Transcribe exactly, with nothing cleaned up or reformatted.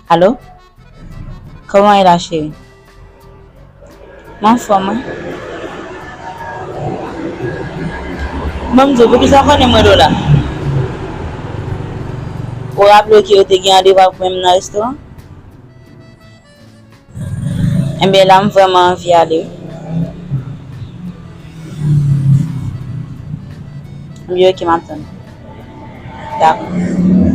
Alo? Kòman w ye la, cheri? M anfòm, wi. Ban m di w, poukisa w konnen m rele w la? Ou raple w ke yo te gen randevou avèk mwen menm nan restoran? Enben, la, m vrèman anvi ale, wi. Enben, oke, m ap tann. Dakò.